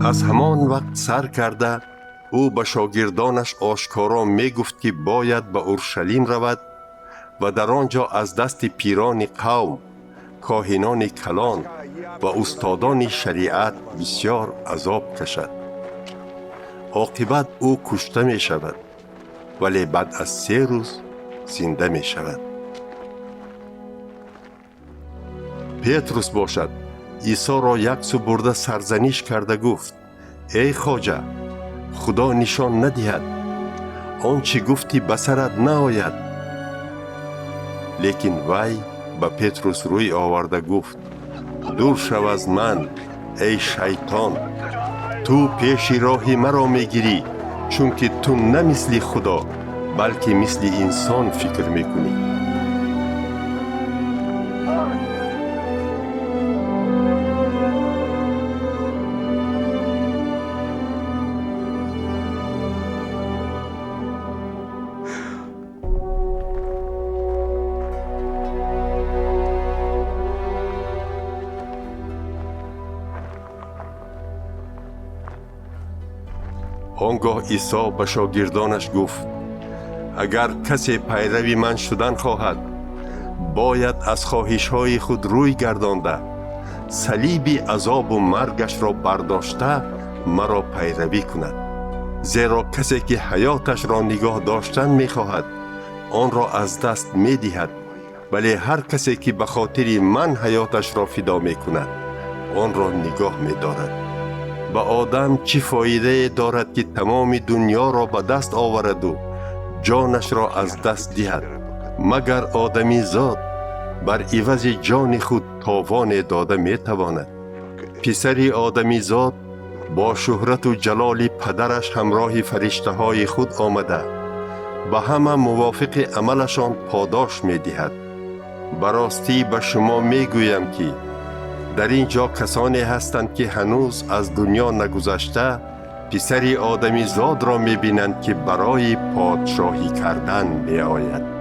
Аз ҳамон вақт сар карда, ӯ ба шогирдонаш ошкоро мегуфт, ки бояд ба Уршалим равад ва дар он ҷо аз дасти пирони қавм, коҳинони калон ва устодони шариат бисёр азоб кашад. Оқибат ӯ кушта мешавад, вале баъд аз 3 рӯз зинда мешавад. Петрус бошад, Исоро як сӯ бурда, сарзаниш карда гуфт: «Эй хоҷа, Худо нишон надиҳад! Он чӣ гуфтӣ, ба сарат наояд». Лекин вай ба Петрус рӯй оварда гуфт: «Дур шав аз ман, эй шайтон! Ту пеши роҳи маро мегирӣ, чунки ту на мисли Худо, балки мисли инсон фикр мекунӣ». Он гоҳ Исо ба шогирдонаш гуфт: «Агар касе пайрави ман шудан хоҳад, бояд аз хоҳишҳои худ рӯй гардонда, салиби азобу маргашро бардошта, маро пайравӣ кунад. Зеро касе ки ҳаёташро нигоҳ доштан мехоҳад, онро аз даст медиҳад, вале ҳар касе ки ба хотири ман ҳаёташро фидо мекунад, онро нигоҳ медорад. Ба одам чӣ фоидае дорад, ки тамоми дуньёро ба даст овараду ҷонашро аз даст диҳад? Магар одамизод бар ивази ҷони худ товоне дода метавонад? Писари одамизод бо шӯҳрату ҷалоли падараш ҳамроҳи фариштаҳои худ омада, ба ҳама мувофиқи амалашон подош медиҳад. Ба ростӣ ба шумо мегӯям, ки дар ин ҷо касоне ҳастанд, ки ҳанӯз аз дунё нагузашта, писари одамизодро мебинанд, ки барои подшоҳӣ кардан меояд».